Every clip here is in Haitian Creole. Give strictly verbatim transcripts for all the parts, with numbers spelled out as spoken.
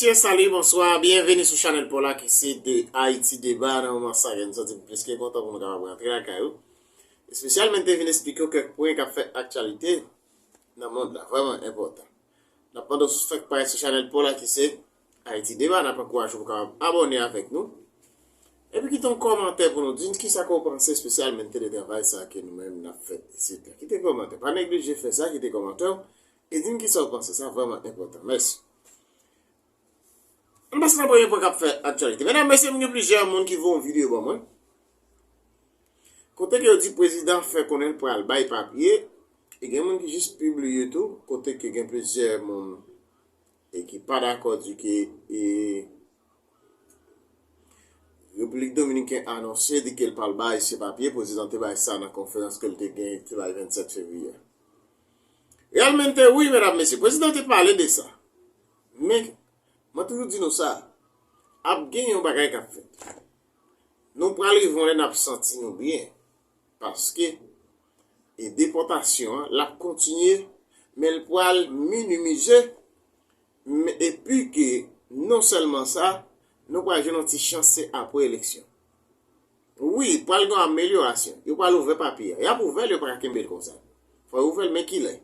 Mesye, salut, bonsoir, byenveni sou chanèl pa w la ki se de Haïti Débat. Nan moman sa, gen santi m plis ke kontan pou nou kapab rantre lakay ou. Espesyalman, te vin eksplike w kèk pwen k ap fè aktyalite nan mond la, vrèman enpòtan. N ap mande w si w fèk parèt sou chanèl pa w la ki se Haïti Débat, n ap ankouraje w pou w kapab abòne avèk nou. Epi kite yon kòmantè pou nou di n kisa ke w panse espesyalman teletravay sa ke nou menm n ap fè isit la. Kite kòmantè. Pa neglije fè sa, kite kòmantè w. E di n kisa w panse. Sa vrèman enpòtan. Mèsi. Ann pase nan premye pwen k ap fè aktyalite. Medam, mesye, m gen plizyè moun ki voye yon videyo ban mwen. Kote ke yo di prezidan fè konnen l pral bay papye. E gen moun ki jis pibliye tou. Kote ke gen plizyè moun e ki pa dakò di ke e, Repiblik Dominiken anonse di ke l pral bay se papye, prezidan te bay sa nan konferans ke l te gen, te bay vennsèt fevriye. Reyèlman te wi, medam, mesye, prezidan te pale de sa. Men, mwen toujou di nou sa, ap gen yon bagay k ap fèt. Nou pral rive yon lè n ap santi nou byen. Paske e depòtasyon an, l ap kontinye, men l pral minimize, men epi ke non sèlman sa, nou pral jwenn yon ti chans se apre eleksyon. Wi, pral gen yon amelyorasyon. Yo pral ouvè papye a. Y ap ouvè l, yo pa ka kenbe l konsa. Fò yo ouvè l, men kilè?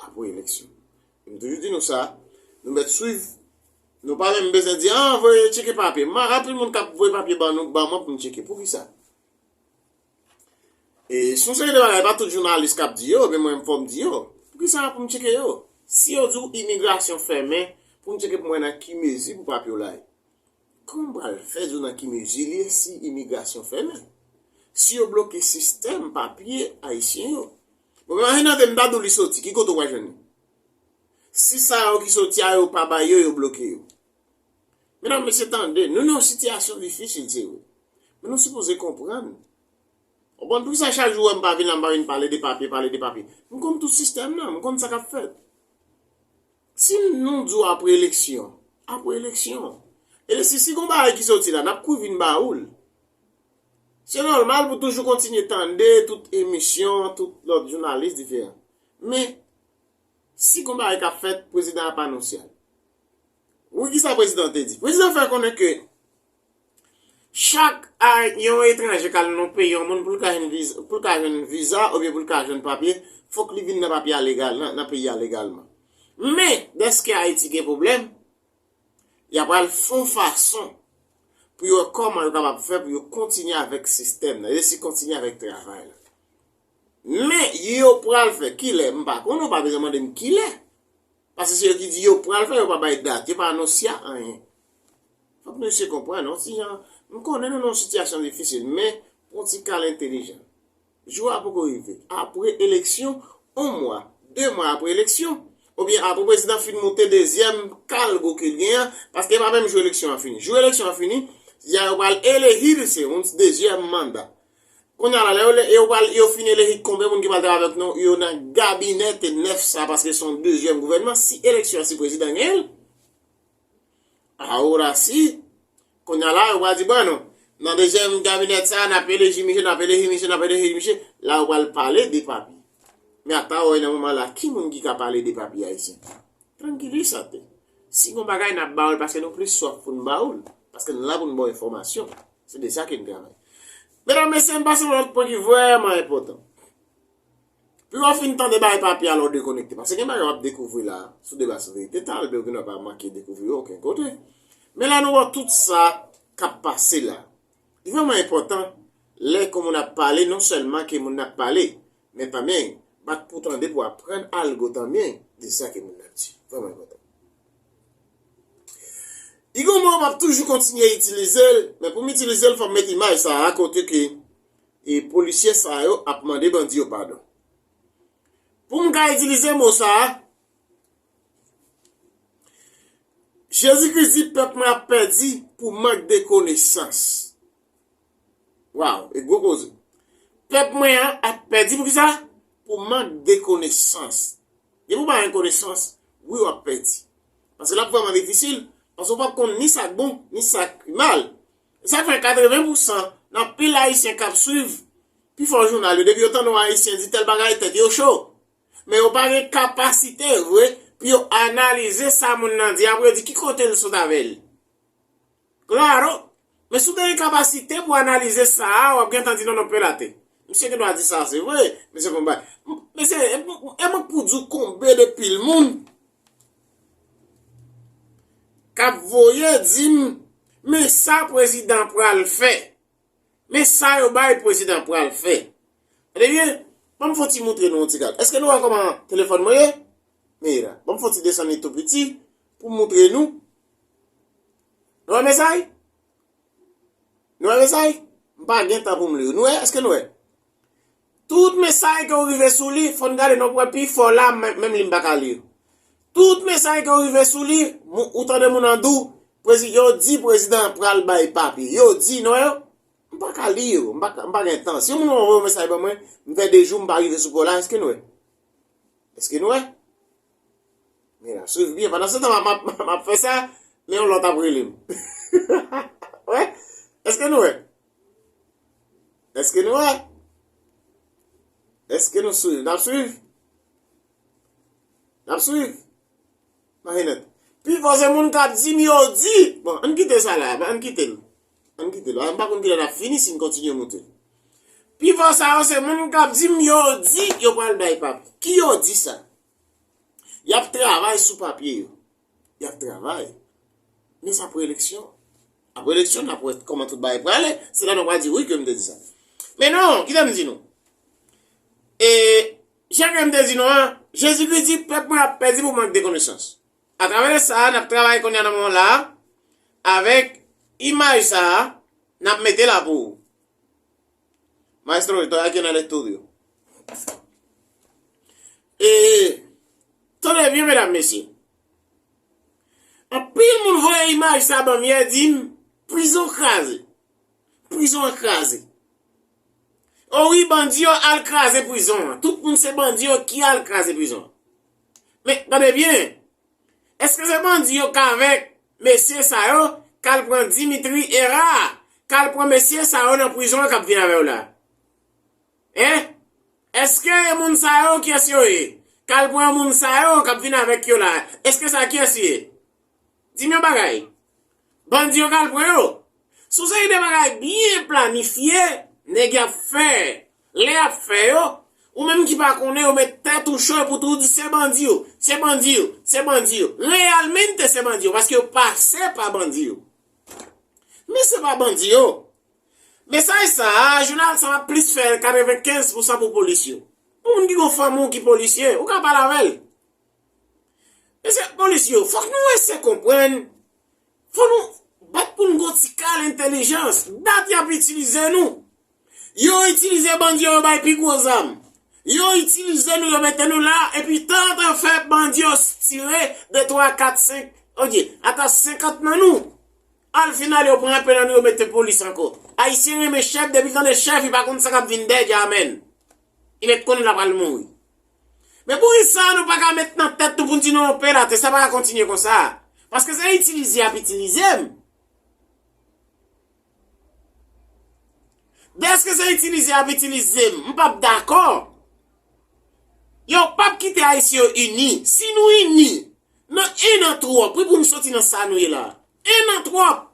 Apre eleksyon. M toujou di nou sa, nou mèt swiv. Nou pa menm bezwen di, "Ah, voye tcheke papye." M anpil moun k ap voye papye ban nou, ban mwen pou m tcheke. Poukisa? E se yon seri de bagay, pa tout jounalis k ap di yo, men mwen fò m di yo. Poukisa pou m tcheke yo? Si yo di w imigrasyon fèmen, pou m tcheke pou m wè nan ki mezi pou papye w la ye. Kòman m pral fè di w nan ki mezi li ye si imigrasyon fèmen? Si yo bloke sistèm papye ayisyen yo? Bon, imajine m ta di w li soti, ki kote w pral jwenn li? Si sa yo ki soti a yo pa bay yo, yo bloke yo. Medam, mesye, tande, nou nan yon sitiyasyon difisil, se vre. Men nou sipoze konprann. Konprann poukisa chak jou w wè m pa vin la, m pa vin pale de papye, pale de papye. M konn tout sistèm nan, m konn sa k ap fèt. Si nou di w apre eleksyon, apre eleksyon. E si, si gon bagay ki soti la, n ap kouri vin ba ou l. Se nòmal pou toujou kontinye tande tout emisyon, tout lòt jounalis diferan. Men, si gon bagay k ap fèt, prezidan ap anonse l. Wi, kisa prezidan te di? Prezidan fè konnen ke chak a yon etranje k al nan yon peyi, yon moun pou l ka jwenn viza, pou l ka jwenn viza oubyen pou l ka jwenn papye, fòk li vin nan papye a legal, nan, nan peyi a legalman. Men, dèske Ayiti gen pwoblèm, y ap al fè yon fason pou yo wè kòman yo kapab fè pou yo kontinye avèk sistèm nan, yo si kontinye avèk travay la. Men, yo pral fè kilè, m pa konnen, ou pa bezwen mande m kilè. Paske se yo ki di yo pral fè, yo pa bay dat, yo pa anonse anyen. Fòk nou eseye konprann, yon ti jan, m konnen nou nan yon sitiyasyon difisil, men pran yon ti kal entelijan. Jou a poko rive. Apre eleksyon, yon mwa, de mwa apre eleksyon, oubyen apre prezidan fin moute dezyèm kal gwo ke l gen an, paske e pa menm jou eleksyon an fini. Jou eleksyon an fini, ya yo pral eleji l, se yon dezyèm manda. Kounye a la, lè yo, yo pral, yo fin eleji konbyen moun ki pral travay avèk nou, yo nan gabinè te nèf sa, paske se yon dezyèm gouvènman, si eleksyon an, si prezidan genyen l, Ahora si, kounye a la, yo pral di, bon, non, nan dezyèm gabinè sa, n ap eleji misye, n ap eleji misye, n ap eleji misye, la, yo pral pale de papye. Men ata wè nan moman la, ki moun ki ka pale de papye ayisyen? Trankilisate. Si gon bagay, n ap ba w l, paske nou plis swaf pou n ba w l, paske n la pou n ba w enfòmasyon. Se de sa ke n travay. Medam, mesye, n pase nan lòt pwen ki vrèman enpòtan. Pou w fin tande bay papye a lè w dekonekte. Paske gen bagay w ap dekouvri la, sou Deba sou Verite, talè ou gen dwa pa manke dekouvri yo okenn kote. Men la nou wè tout sa k ap pase la. Li vrèman enpòtan, lè ke moun ap pale, non sèlman ke moun ap pale, men tanmen, bat pou tande, pou aprann algo tanmen de sa ke moun ap di. Vrèman enpòtan. Li gon mo m ap toujou kontinye itilize l, men pou m itilize l, fò m met imaj sa a kote ke e polisye sa yo ap mande bandi yo padon. Pou m ka itilize mo sa a, Jezikri di pèp mwen ap pèdi pou mank de konesans. Waw, e gwo koze. Pèp mwen an ap pèdi pou kisa? Pou mank de konesans. Depi w pa gen konesans, wi w ap pèdi. Paske l ap vrèman difisil, paske w p ap konn ni sa k bon, ni sa k mal. E sa k fè katreven pousan nan pil ayisyen k ap swiv pifò jounal yo, depi yo tande yon ayisyen di tèl bagay, tèt yo cho. Men yo pa gen kapasite vre pou yo analize sa moun nan di, apre yo di ki kote l sot avè l. Klaro. Men si w gen kapasite pou analize sa a, w ap gentan di non, non, pelate. Misye gen dwa di sa, se vre. Misye konn bay. Mesye, e pou, e mwen pou di w konbe de pil moun k ap voye di m, men sa prezidan pral fè. Men sa yo bay prezidan pral fè. Tande byen, ban m fon ti montre nou yon ti gad. Èske nou wè kòman telefòn mwen ye? Mira, ban m fon ti desann li tou piti pou m montre nou. Nou wè mesaj? Nou wè mesaj? M pa gen tan pou m li yo. Nou wè? Èske nou wè? Tout mesaj ke w rive sou li, fò n gade non pou wè pi fò la, men- menm li m pa ka li yo. Tout mesaj ke w rive sou li, mou- ou tande moun an di w, prezi- yo di prezidan an pral bay papye. Yo di non yo, m pa ka li yo, m pa, ka- m pa gen tan. Si yon moun voye yon mesaj ban mwen, m fè de jou m pa rive sou kò la, èske nou wè? Èske nou wè? Men la, swiv byen. Pandan se tan, m ap, m ap, m ap fè sa, men yon lòt ap rele m. Wè? Èske nou wè? Èske nou wè? Èske nou swiv? N ap swiv? N ap swiv? Marinèt. Pi fò se moun k ap di m yo di. Bon, ann kite sa la, ann kite l. Ann kite l. M pa konn kilè n ap fini si n kontinye monte. Pi fò sa yo se moun k ap di m yo di yo pral bay papye. Ki yo di sa? Y ap travay sou papye yo. Y ap travay. Men se apre eleksyon. Apre eleksyon, n ap wè kòman tout bagay prale. Se la nou pral di wi ke m te di sa. Men non, kite m di nou. E, jan ke m te di nou an, Jezikri di, pèp mwen ap pèdi pou mank de konesans. Atravè sa, n ap travay kounye a nan moman la a, avèk imaj sa a, n ap mete la pou ou. Maestro, estoy aquí en el estudio. E, tande byen, medam, mesye. Anpil moun voye imaj sa ban m yè, di m, prizon kraze. Prizon an kraze. O wi, bandi yo al kraze prizon an. Tout moun se bandi yo ki al kraze prizon an. Men, tande byen. Èske se bandi yo k avèk mesye sa yo k al pran Dimitri Hérard, k al pran mesye sa yo nan prizon an k ap vin avè yo la? Hein? Èske e moun sa yo, kiyès yo ye? K al pran moun sa yo k ap vin avèk yo la? Èske sa kiyès yo ye? Di m yon bagay. Bandi yo k al pran yo. Sou seri de bagay byen planifye, nèg y ap fè. Lè y ap fè yo, ou menm ki pa konnen, yo met tèt ou cho epi tou ou di se bandi yo, se bandi yo, se bandi yo. Reyèlmente se bandi yo, paske yo pase pa bandi yo. Men se pa bandi yo. Mesaj sa a, jounal sa a plis fè katrevenkenz pousan pou polis yo. Yon moun ki gon fanmi w ki polisye, ou ka pale avè l. Mesye, polis yo, fòk nou eseye konprann. Fò nou bat pou n gon ti kal entèlijans. Dat y ap itilize nou. Yo itilize bandi yo, yo bay pi gwo zam. Yo itilize nou, yo mete nou la, epi tantan fè bandi yo tire de twa, kat, senk, odye, ata senkant nan nou. Al final, yo pran enpe nan nou, yo mete polis ankò. Ayisyen renmen chèf, depi l tande chèf, li pa konn sa k ap vin dèyè, amèn. Li mèt konnen l ap al mouri. Men poukisa nou pa ka met nan tèt nou pou n di non, non, pelate, sa pa ka kontinye konsa. Paske se itilize y ap itilize m. Dèske se itilize y ap itilize m, m p ap dakò. Yo p ap kite Ayisyen yo ini. Si nou ini, nan en an twòp, wi, pou nou soti nan sa nou ye la. En an twòp.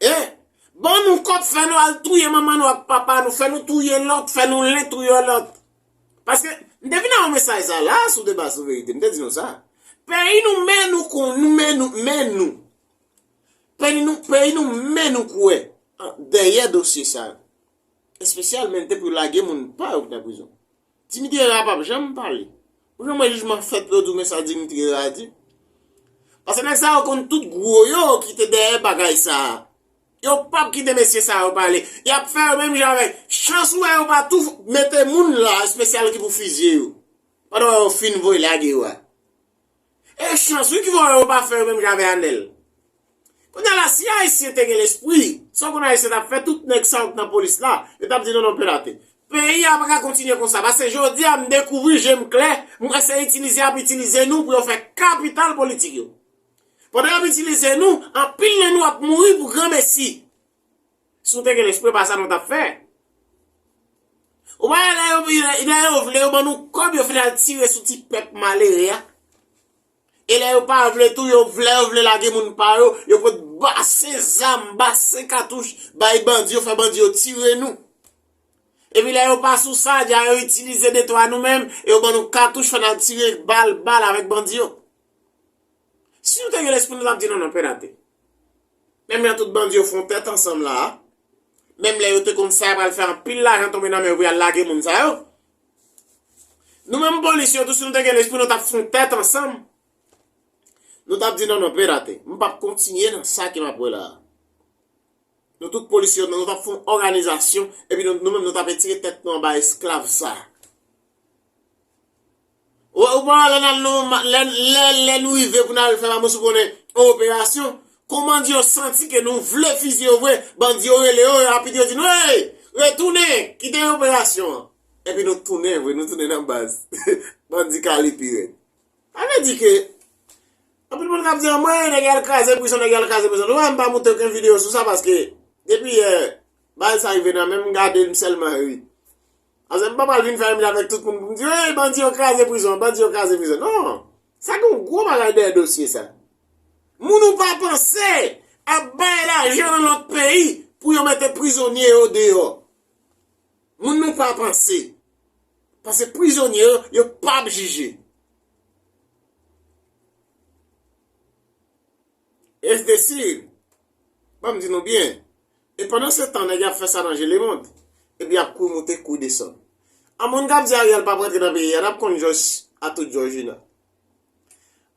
E, ban nou kòb, fè nou al touye manman nou ak papa nou, fè nou touye lòt, fè nou len touye lòt. Paske, m te vin ak yon mesaj sa la, sou Deba sou Verite, m te di nou sa. Peyi nou men nou kon, nou men nou, men nou. Peyi nou, peyi nou men nou kwè, a, dèyè dosye sa yo. Espesyalman depi yo lage moun pa yo ki nan prizon. Dimitri Herard p ap janm pale. Ou janm wè jijman fèt pou yo di w men sa Dimitri Herard di? Paske nèg sa yo konn tout gwo yo ki te dèyè bagay sa a. Yo p ap kite mesye sa yo pale. Y ap fè yo menm jan avèk. Chans ou wè yo pa tou mete moun la espesyal ki pou fizye yo. Pandan yo fin voye lage yo a. E chans wi ki fè yo pa fè yo menm jan avè Anèl. Kounye a la, si Ayisyen te gen lespri, sa w konn Ayisyen t ap fè, tout nèg sa yo k nan polis la, yo t ap di non, non, pelate. Peyi a pa ka kontinye konsa, paske jodi a m dekouvri je m klè, m wè se itilize y ap itilize nou pou yo fè kapital politik yo. Pandan y ap itilize nou, anpil nan nou ap mouri pou granmesi. Si w te gen lespri, pa sa nou t ap fè. Ou pa wè lè yo, lè yo vle, yo ban nou kòb, yo fin al tire sou ti pèp malere a. E lè yo pa vle tou, yo vle, yo vle lage moun pa yo, yo pot basen zam, basen katouch, bay bandi yo, fè bandi yo tire nou. Epi lè yo pa sou sa, dja yo itilize de twa nou menm, e yo ban nou katouch, fè n al tire bal, bal avèk bandi yo. Si nou te gen lespri, nou t ap di non, non, pè date. Menm lè tout bandi yo fè yon tèt ansanm la a, menm lè yo te konn sa y ap al fè anpil lajan tonbe nan men yo pou y al lage moun sa yo. Nou menm polis yo tou, si nou te gen lespri, nou t ap fè yon tèt ansanm. Nou t ap di non, non, pè date. M p ap kontinye nan sa ke m ap wè la a. Nou tout polis yo, nou t ap fè yon òganizasyon, epi nou, nou menm nou t ap etire tèt nou anba esklav sa a. Ou, ou pa wè lè n al nou, lè, lè, lè nou rive pou n al fè mamouchou konnen yon operasyon, kon bandi yo santi ke nou vle fizye yo vre, bandi yo rele yo, rapid yo di nou, hey, retounen, kite operasyon an. Epi nou tounen vre, nou tounen nan baz. Bandi kale pi rèd. Sa vle di ke, anpil moun k ap di, mwen, nèg al kraze prizon, nèg al kraze prizon. Nou wè m pa monte okenn videyo sou sa paske, depi yè, bagay sa rive nan men m, m gade l, m sèlman ri. Paske m pa pral vin fè m avèk tout moun pou m di, hey, bandi yo kraze prizon, bandi yo kraze prizon. Non, sa gen yon gwo bagay dèyè dosye sa. Moun ou pa panse ap bay lajan nan lòt peyi pou yo mete prizonye yo deyò. Moun nou pa panse. Paske prizonye yo, yo p ap jije. Estesi, ban m di nou byen. E pandan se tan, nèg y ap fè sa nan Je le monde. Epi y ap kouri moute, kouri desann. An moun k ap di Ariel p ap rantre nan peyi a, n ap konn Jòj a tout Jòjina.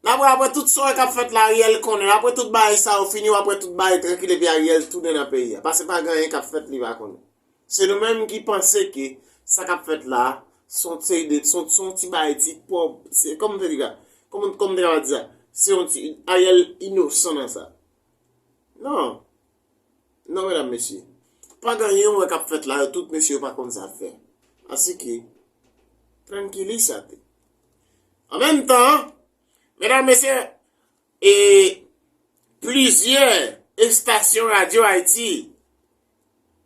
N ap wè apre tout sa w wè k ap fèt la, Ariel konnen. Apre tout bagay sa yo fini, w ap wè tout bagay trankil epi Ariel tounen nan peyi a. Paske pa gen anyen k ap fèt li pa konnen. Se nou menm ki panse ke sa k ap fèt la a, se yon seri de, se yon, se yon ti bagay ti pòv, se, kòman m te di sa? Kòman, kòman m te kapab di sa? Se yon ti, Ariel inosan nan sa. Non. Non, medam, mesye. Pa gen anyen w wè k ap fèt la, yo tout mesye yo pa konn sa fè. Asike, tranquilisate. An menm tan, medam, mesye, e plizyè estasyon radyo Ayiti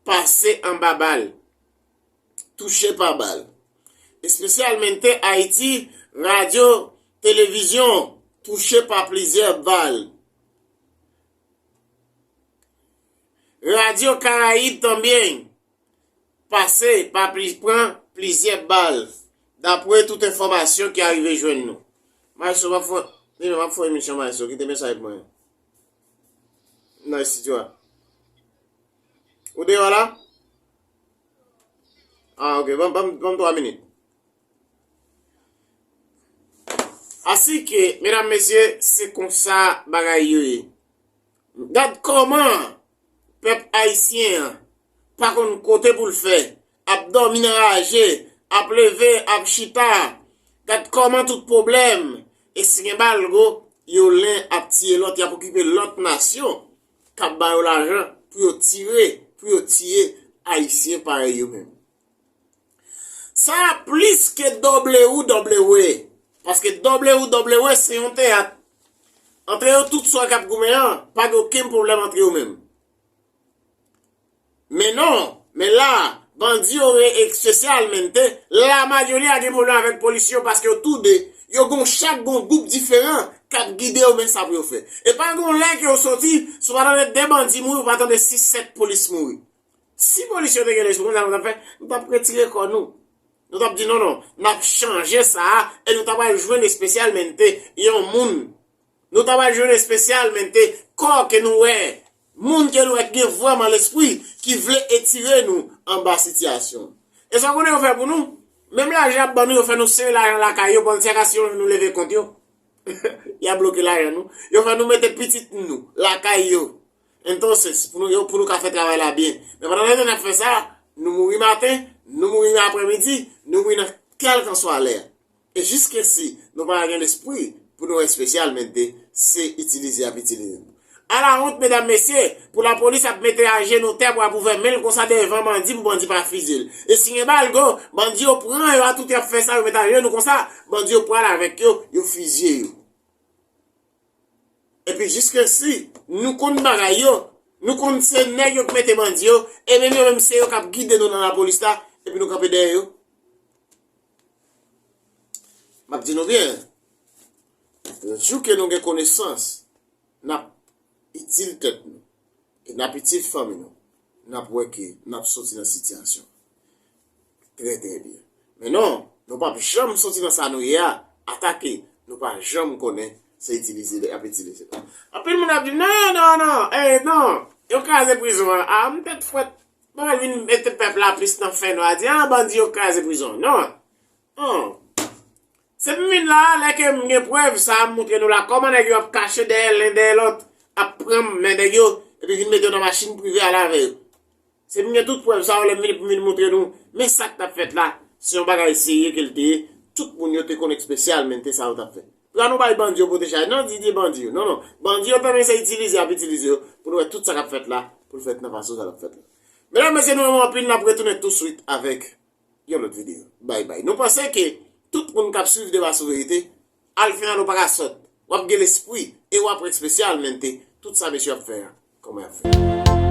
pase anba bal, touche pa bal. Espesyalmente Ayiti, radyo, televizyon touche pa plizyè bal. Radyo Karayib tanbyen pase pa pli, pran plizyè bal, dapre tout enfòmasyon ki arive jwenn nou. Maestro, m ap fè, m ap fè emisyon, Maestro, kite mesaj mwen nan estidyo a. Ou deyò la? Ah, ok, ban, ban, ban m twa minit. Asike, medam, mesye, se konsa bagay yo ye. Gad kòman pèp ayisyen an pa konn kote pou l fè, ap dòmi nan raje, ap leve, ap chita. Gad kòman tout pwoblèm e si gen balgo, yo len ap tiye lòt, y ap okipe lòt nasyon k ap ba yo lajan pou yo tire, pou yo tiye ayisyen parèy yo menm. Sa a plis ke W W E. Paske W W E se yon teyat. Antre yo tout sa k ap goumen an, pa gen okenn pwoblèm antre yo menm. Men non, men la, bandi yo re espesyalmente, la mayoria gen pwoblèm avèk polis yo paske yo tou de, yo gon chak gon gwoup diferan k ap gide yo men sa pou yo fè. E pa gon lè ke yo soti, si w pa tande de bandi mouri, ou pa tande sis sèt polis mouri. Si polis yo te gen lespri konsa nou t ap fè, nou t ap retire kò nou. Nou t ap di non, non, n ap chanje sa a, e nou ta pral jwenn espesyalmente yon moun. Nou ta pral jwenn espesyalmente kò ke nou wè, moun ke nou wè ki gen vrèman lespri, ki vle etire nou anba sitiyasyon. E sa w konnen yo fè pou nou? Menm lajan y ap ban nou, yo fè nou sere lajan lakay yo, pandan si a ka si yon jou nou leve kont yo. Y ap bloke lajan nou. Yo fè nou mete pitit nou lakay yo. Entonces, pou nou, yo, pou nou ka fè travay la byen. Men pandan nou te nan fè sa, nou mouri maten, nou mouri nan aprèmidi, nou mouri nan kèlkanswa lè. E jiske si nou pa gen lespri pou nou espesyalmente se itilize y ap itilize nou. Alawont, medam, mesye, pou lapolis ap mete ajenou tè pou ap ouvè men l konsa devan bandi pou bandi pa fizye l. E si gen balgo, bandi yo pran yo a tout y ap fè sa, yo met ajenou konsa, bandi yo pral avèk yo, yo fizye yo. Epi jiskensi, nou konn bagay yo, nou konn se nèg yo k mete bandi yo, e menm yo menm se yo k ap gide nou nan lapolis la, epi nou kanpe dèyè yo. M ap di nou byen, jou ke nou gen konesans, n ap itil tèt nou, e n ap itil fanmi nou, n ap wè ke n ap soti nan sitiyasyon. Trè, trè byen. Men non, nou p ap janm soti nan sa nou ye a, atake, nou pa janm konnen se itilize y ap itilize nou. Anpil moun ap di, "Non, non, non, eh, non, yo kraze prizon an." A, m tèt frèt, mwen vin mete pèp la plis nan fè nwa, di, "Ah, bandi yo kraze prizon." Non, non. Se pou m vin la, lè ke m gen prèv, sa a m montre nou la, kòman nèg yo ap kache dèyè len dèyè lòt, ap pran men nèg yo, epi vin mete yo nan machin prive ale avè yo. Se pou m gen tout prèv sa yo, lè m vini pou m vin montre nou, men sa k t ap fèt la, se yon bagay serye ke l te ye, tout moun yo te konn espesyalmente sa yo t ap fè. Pou nou bay bandi yo pwoteje, non, di, di bandi yo, non, non, bandi yo tanmen se itilize, ap itilize yo, pou nou wè tout sa k ap fèt la, pou l fèt nan fason sa l ap fèt la. Medam, mesye, nou renmen anpil, n ap retounen touswit avèk yon lòt videyo. Bay, bay. Nou panse ke tout moun k ap swiv Deba sou Verite, al final ou pa ka sòt. W ap gen lespri e w ap espesyalmente tout sa mesye ap fè a. Kòman y ap fè?